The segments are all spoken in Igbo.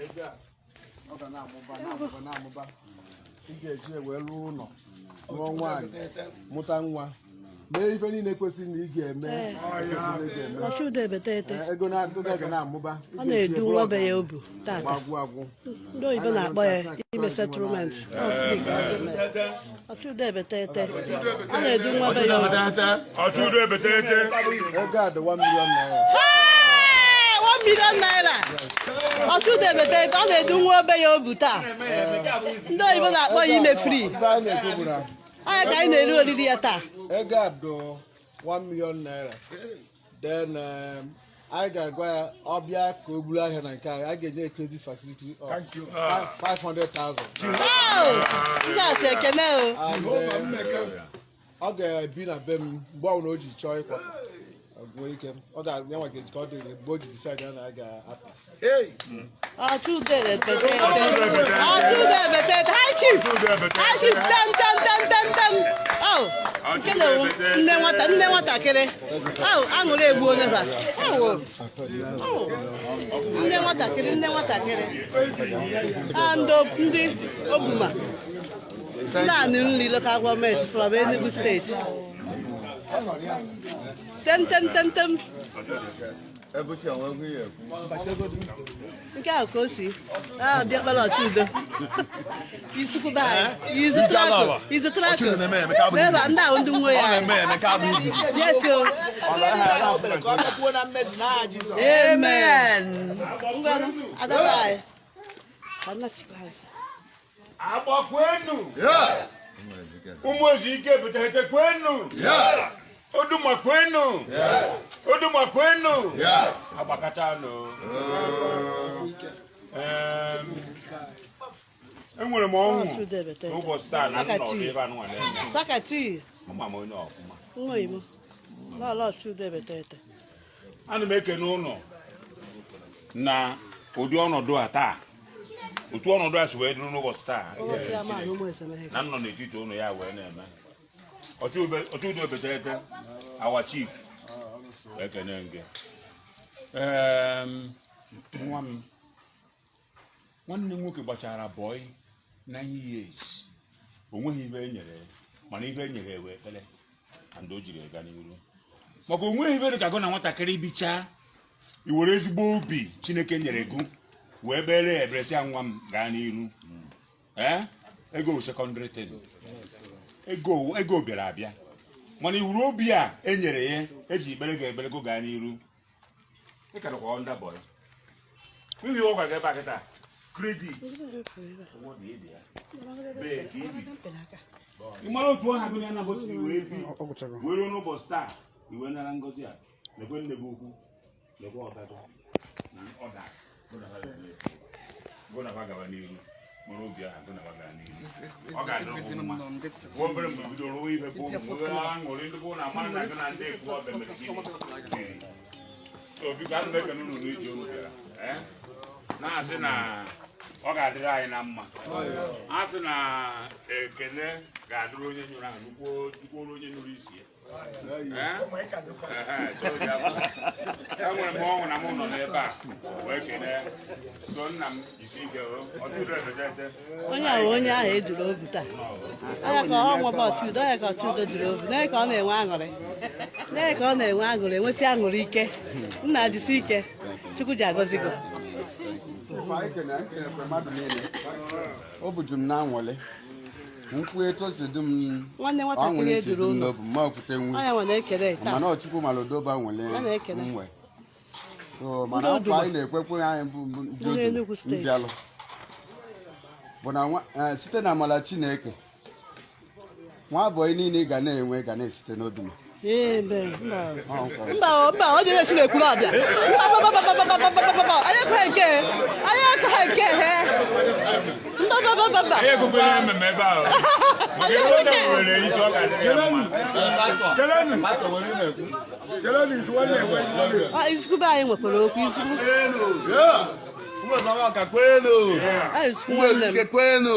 Ego a, ọ ga na-amụba, na-amụba, na-amụba. Ị ga-eji wee lụọ ụlọ, lụọ nwaanyị, mụta nwa, mee ife niile kwesịrị na ị ga-eme, kwesịrị na ị ga-eme. Ọchụudo ebetete. Ee, ego na ego ga na-amụba. Ị Ọ ga-eji na-edu eburu nwa be ya ọgaranya obu tata. gbagwu agwụ. Ndị oyibo na-akpọ ya ime settlement. Ọchụudo ebetete, ọ na-edu nwa be ya obu. Ọchụudo ebetete. Ego a dị 1 million naira. Hey! ₦1 million. Ọchụudo ebetete, ọ na-edu nwa be ya obu taa. Ndị oyibo na-akpọ ya ime free. Ife anyị na-ekwu bụ na Onye ka anyị na-eri oriri ya taa. Ego a dị 1 million naira. Then anyị ga-agwa ya, ọ bịa ka o buru ahịa na nke anyị, anyị ga-enye credit facility of 500,000. Oh! Jizọs, ekene o. And ọ ga-ebi na be m mgbe ọbụla o ji chọọ ịkwapụ. Ọ nwee ike ọ ga-ya nwa ga-eji ka ọ dị mgbe o ji decide ya na a ga-apụ. Ọchụudo ebetete, Ọchụudo ebetete. High chief, high chief, tem tem tem tem tem. Oh, nke na-ewu nne nwata, nne nwatakịrị. Oh, aṅụrị egbu onye ba. Oh, oh. Nne nwatakịrị, nne nwatakịrị. Ah, ndị Obuma naanị nri local government from Enugu State. Tem tem tem tem. Ebuchi onwe egwu ya ekwu. Nke ahụ ka o si ah diọkpara Ọchụudo Isukwu be anyị, izu trako, izu trako n'ebe a, ndị ahụ ndị nwe ya. Yes o. Amen. Ngwanụ, adaba anyị ka nna chikwa azụ. Agbakwenu. Ụmụ Ezike ebetete kwenu. Oduma kwenu. Oduma kwenu. Agbakachanụ. Enwere m ọṅụ Ọchụudo ebetete. n'ụbọchị taa na nna ọdị ebe anụnwa na-eme. Sakati. Ama m onye ọfụma. Nwa oyibo lọlọ Ọchụudo ebetete. Ana m ekene ụnụ na ụdị ọnọdụ a taa, otu ọnọdụ a si wee dịrị n'ụbọchị taa. Ụbọchị ama na ụmụ ezemeghe. Na m nọ n'etiti ụnụ ya wee na-eme. Ọchụudo ebetete, our chief, ekene gị. Nwa m, nwanne m nwoke gbachara boy 9 years, o nweghị ibe e nyere ya, mana ibe e nyere ya wee ekpere and o jiri ga n'iru, maka o nweghị ibe dị ka gụ na nwatakịrị bichaa, i were ezigbo obi Chineke nyere gụ wee kpere ya ebere, sị ya, "Nwa m, gaa n'iru." Ee, ego wụ secondary thing. Ego, ego bịara abịa, mana iwuru obi a e nyere ya eji ikpere ga ekpere go gaa n'iru. Ị ka nọkwa under boy n'ihi ọ gwara gị ebe a kịta credit ụgwọ dị ịdị ya bee ka ibi. Ị mara otu ọha gị na siri wee bi wee ruo n'ụbọchị taa, i wee nara ngọzi a. Lekwe nne gị ukwu, lekwe ọgago na others. Gụ na gawa n'iru, mara obi ahụ gụ na gaa n'iru, ọ ga-adịrị gị mma. Nwa obere mgbe bidoro rụwa ihe bụ ụmụ aṅụrị, ndị bụ na amara na gị na ndị ekwu ọbịa mere gịnị. So biko, ana m ekene unu n'ije unu bịara. Eh? Na-asị na ọ ga-adịrị anyị na mma. A sị na ekene ga-adịrị onye nyụrụ ahụ nukwuoro onye nụrụ isi ya. Eh? Ehe, so ya enwere m ọṅụ na m nọ n'ebe a wee kene. So nna m, jisi ike o. Ọtụtụ ebetete. Onye ahụ, onye ahụ ejuru obu taa, onye ka ọ nwaba Ọchụudo, onye ka Ọchụudo juru obu, nee ka ọ na-enwe aṅụrị, nee ka ọ na-enwe aṅụrị, enwesị aṅụrị ike. Nna, jisi ike, Chukwu ji agọzi gị. Anyị kene, anyị kenekwe mmadụ niile. O buju m na anwụlị nkwụ etu o si dị m. Nwanne nwatakịrị Anwụlị si ejuru dị m ụlọ. n'obi mma okwute nwu. Onye nwe na-ekele taa. Mana Chukwu mara odobe anwụlị. A na-ekele. Nwe so mana Ndị nkwa Oduma. anyị na-ekwekwe anyị bụ ndị Ndị Enugu Oduma Steeti. mbịalụ bụ na site na amala Chineke, nwa boy niile ị ga na-enwe ga na-esite n'Oduma. Amen. Mba. Ọ nkwa. Mba o, mba, ọ na-esi n'ekwuru ọbịa. Mba, mba, mba, mba, mba, mba, mba, mba, mba. Anyị ekweghị nke, anyị ekweghị nke he. Mba, mba, mba, mba, mba. Anyị ekwukwere ememe ebe ahụ maka ebe onye nwere isi, ọ ga-adịrị ya mma. Ah, Izukwu be anyị nwekwara okwu Izukwu. Ụmụ Ezemaka kwenu! Ah, Izukwu Ụmụ nwanne m. Ezike kwenu!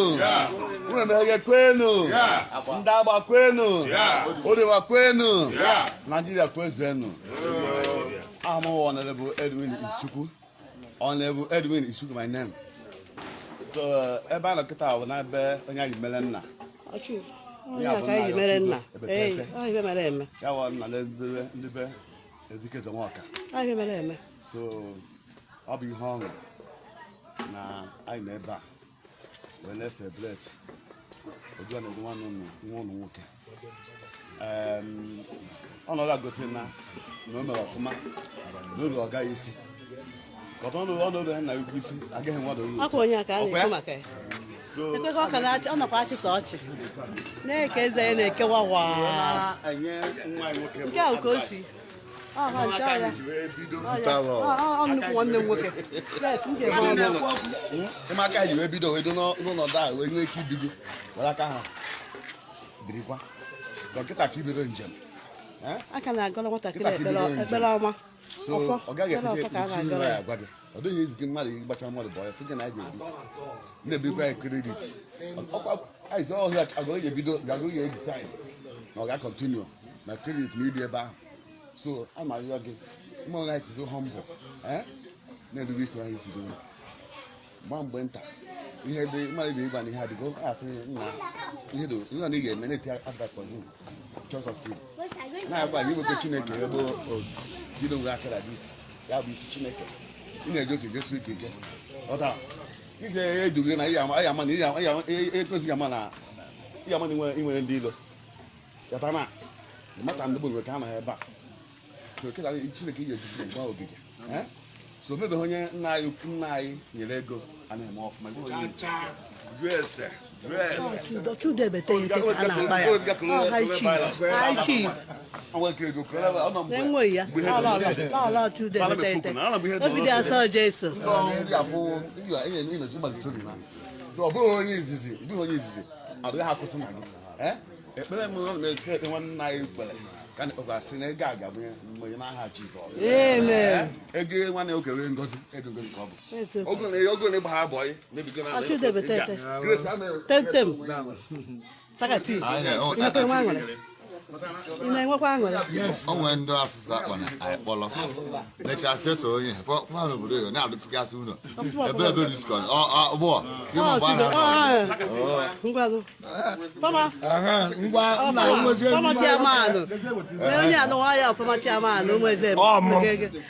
Ụmụ Emeghe kwenu! Ndị Agba kwenu! Odima kwenu! Nigeria kwezuenu! Aha m bụ Honorable Edwin Ischukwu. Honorable Edwin Ischukwu, my name. So ebe a nọ kịta bụ n'ebe onye anyị mere nna. Ọchụ onye a ka anyị ji mere nna. Ee, ọ ife mere eme. Ya bụ nna ndị ndị be Ezike Nwọka. Ọ ife mere eme. So ọ bụ ihe ọṅụ na anyị nọ ebe a wee na-celebrate odu a na-edu nwanne ụnụ nwa ụnụ nwoke. Ọnọdụ a gosi na o mere ọfụma n'ụlọ ọ gaghị isi ka ọ ọnọdụ ya na ukwu isi agaghị enwe ọdụ. Ọkwa onye a ka a na-ekwu maka ya. Ekwekọ ọ ka na-achị, ọ nakwa achị sọ ọchị na-eke eze ya na-ekewa waa. Enye nwa anyị nwoke. Nke a bụ ka o si ọ ha nche ọ ya. Ọ ya. Ọ nnukwu nwanne m nwoke. Yes, m ga-eme ọnụ. Ịma aka ji wee bido wee do n'ọnọdụ a wee nwee ike ibido were aka ha birikwa ka nkịta ka ibido njem. Aka na-agọrọ nwatakịrị ekpere ekpere ọma. So ọfọ ọ gaghị ekpere ekpete ọfọ ka a ekpuchi na-agọrọ ya ya. Agwa gị ọ dịghị ezike mmadụ ịgbacha mmadụ bọọ ya sị gị na anyị ga-ebi na-ebikwa ya credit ọkwa anyị sị ọhịa agụrụ ya ebido ga-agụrụ ya decide na ọ ga-continue na credit ma ibi ebe ahụ. So a ma arịọ gị mma onye anyị si do humble, eh? Na-erube isi anyị si do gba mgbe nta ihe dị mmadụ dị ịgba na ihe adịgo asị nna ihe dị ihe na ị ga-eme na-eti advert for him Church of Sin na-agba anyị nwoke Chineke ebe jide onwe aka na dis ya bụ isi Chineke ị na-eje oke jesu ike ike ọta ike edughị na ihe ama na ihe ekwesịghị ama na ihe ama na ị nwere ndị ilo yata na mata ndị gburu ka ha nọ ebe a. So kịta Chineke iji ejisi gba ogige. Eh? So mebeghị onye nna anyị nyere ego a na-eme ọfụma. Jụọ ese. Chude ebete ete ka a na-akpa ya. Ọ high chief, high chief. Na-enweghị ya ọlọ Chude ebete ete obi dị asọ Jesu. So ọ bụghị onye izizi, ọ bụghị onye izizi adịghị ha akwụsị na gị. Eh? Ekpere m ọ na-ekpe ekpe nwanne anyị kpere ka na ekpekwa sị na ego a ga-abụnye mmanye n'aha Jizọs. Amen. Ego nwanne oke wee ngozi ego ngozi ka ọ bụ. Eziokwu. Ogo na ogo na ịgbara bọyị na-ebigo na Ọchụ debete ete. Grace, ama- Tem sakati ị na-enwekwa aṅụrị, ị na-enwekwa aṅụrị. O nwere ndị asụsụ akpọ na anyị kpọrọ mechaa setụ onye pụọ n'obodo oyibo na-arụsịgasị ụlọ ebe ebe riskọ ọgbọ. Ọ Chude ọ ngwanụ fama. Ngwa nna nwozi. Fama chairman mee onye anụwa ya ọfama chairman ụmụ eze. Ọ mụ.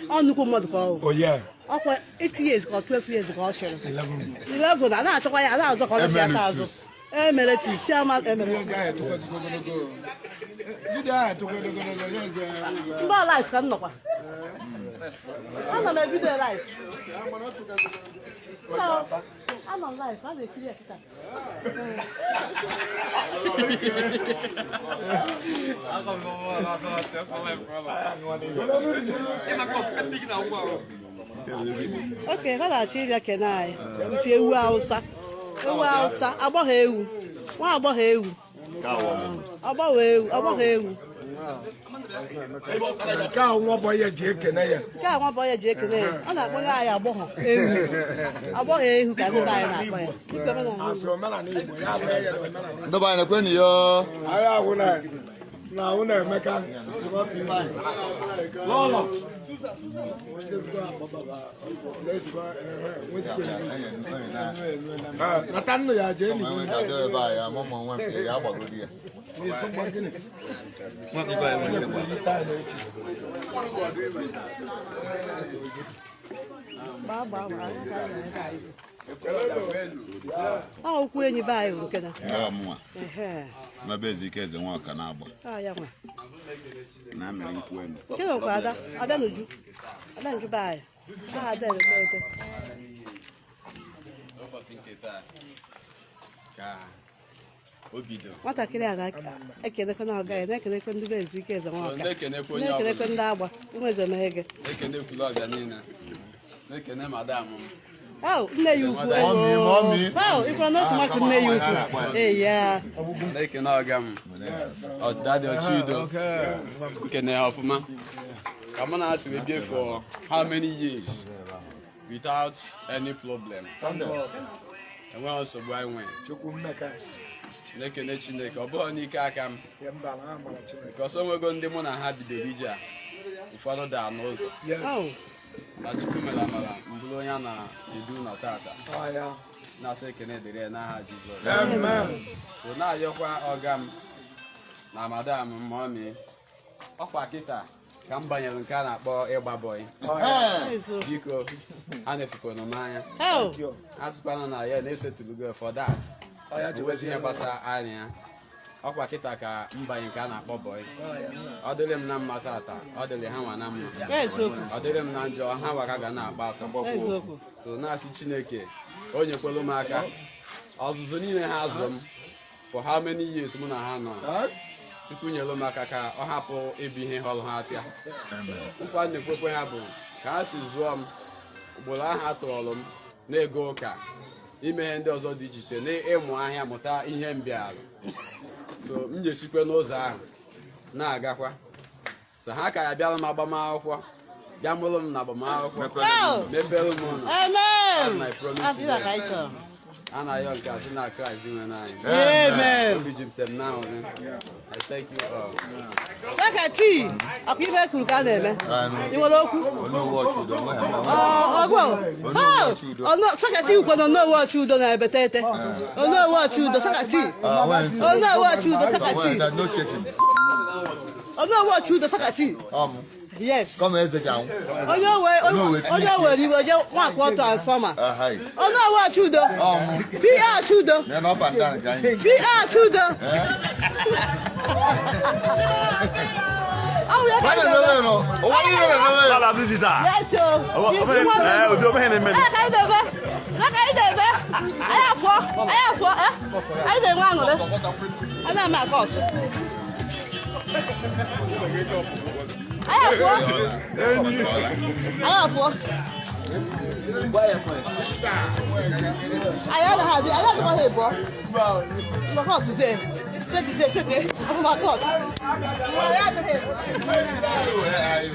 Ọ nnukwu mmadụ ka ọ bụ. Oye. Ọkwa 8 years ka ọ 12 years ka ọ chịrị 11 a na-achọkwa ya a na-azọ ka ọ nọchi aka azụ emeritus chairman emeritus. Mgbe a live ka m nọkwa anọ m ebido live. Anọ m live a na-ekiri ya kịta. Oke ha na-achọ ịbịa kene anyị iti ewu Hausa, ewu Hausa, agbọghọ ewu, nwa agbọghọ ewu, agbọghọ ewu, agbọghọ ewu. Nke a nwa bụ ya ji ekene ya. Nke a nwa bụ onye ji ekene ya. Ọ na-akpọnye anyị agbọghọ ewu, agbọghọ ewu ka ndị be anyị na-akpọ ya. Ikpe omenala. Asị omenala Igbo ya bụ ya na omenala Igbo. Ndị be anyị na-ekwe yo. Anyị ahụ na na ahụ na-emeka lọlọ. Nata nnu ya jee n'ihu. Ebe a ya mụ nwe m ya agbagodi ya. N'isi mgba gịnị? Gbaa gbaa gbaa. Ọ okwu enyi be anyị bụ nke na Ya mụnwa. Ehe. N'ebe Ezike Eze Nwaka na-agba. Ọ ya nwa. Na amịrị nkwụ enu. Nke na okwu ada ada n'uju, ada n'uju be anyị aha ada ebete ete. Ụbọchị nke taa ka o bido. Nwatakịrị a na-ekenekwe na ọga ya na-ekenekwe ndị be Ezike Eze Nwaka. Na-ekenekwe onye na-ekenekwe ọbụla. Ndị agba ụmụ eze meghe. Na-ekene ekwulọbịa niile, na-ekene madam m. Au, nne ya ukwu. Mọmị, mọmị. Au, ịkwara n'otu maka nne ya ukwu. Ee ya. Na-ekene ọga m ọdadị ọchịudo, nkene ya ọfụma ka mụ na-asị wee bie for how many years without any problem, enweghị nsogbu anyị nwere. Chukwu mmeka. Na-ekene Chineke, ọ bụghị n'ike aka m. Ya mba na amara Chineke. Because o nwego ndị mụ na ha bidoro ije a, ụfọdụ daa n'ụzọ. Yes. Au, Na Chukwu mere amara m bụrụ onye a na-edu na tata. Ọ ya. Na-asị ekene dịrị ya n'aha Jizọs. So na-ayọkwa ọga m na madam mummy, ọkwa kịta ka m banyere nke a na-akpọ ịgba bọyị. Eziokwu. Biko, a na-efukwana m anya. Oh. A sịkwana na ya na-esetụlugo for that, onwezi ihe gbasara anya ya. Ọkwa kịta ka m banye nke a na-akpọ bọyị. Ọ dịrị m na mma tata, ọ dịrị ha nwa na mma. Eziokwu. Ọ dịrị m na njọ, ha nwa ka ga na-akpa atọ. Eziokwu. So na-asị Chineke o nyekwelu m aka ọzụzụ niile ha zụrụ m for how many years mụ na ha nọ. Chukwu nyelu m aka ka ọ hapụ ịbụ ihe họrọ ha afịa. Nkwa m na-ekwekwe ha bụ ka ha si zụọ m ugboro ahụ a tụọrọ m na-ego ụka, ime ihe ndị ọzọ dị iche iche, na ịmụ ahịa, mụta ihe mbịarụ. So m ga-esikwe n'ụzọ ahụ na-agakwa. So ha ka ya bịara m agbamakwụkwọ, bịa mụrụ m na agbamakwụkwọ, Oh. mepere m ụlọ. Amen. My promise. Abịa ka anyị chọrọ. A na-ayọ nke a sị na Kraịst dị nwe n'anyị. Amen. Obi jupụtara m n'aṅụrị. I thank you all. Secretary, ọkwa ife kwuru ka a na-eme. Ị nwere okwu? Onowu Ọchụdo, onwe ha. Ọgwụ. Oh, secretary ukwe na Onowu Ọchụudo na Ebetete. Onowu Ọchụudo, secretary. Ah, onwe nsogbu. Onowu Ọchụudo, Onwe secretary. there's no shaking. Onowu Ọchụudo, secretary. Yes. Kọma eze ji anwụ. Onye owe Onowu etinye onye isi. were iwe je nwakwọ transformer. Ahai. Onowu Ọchụudo. P.A. Ọchụudo. Na up and down ka anyị. P.A. Ọchụudo. Ọ bụ ya ka Onye anyị na-emewe na-eme. nọ, ụwa niile na-emewe. Ala digital. Yes, o. Isi nwa. Udo ihe na-eme. Anyị ka anyị na-eme. Ya ka anyị na-eme. Anyị afọ, anyị afọ, eh? Anyị na-enwe aṅụrị. Anyị na-eme akọtụ. Anyị afọ. Anyị afọ. Anyị anaghị adị, anyị adịkwa ha ịbụọ. Ngwa kọtụ zie. Seke, seke, seke. Abụba kọtụ. Anyị adịghị ịbụọ. Anyị.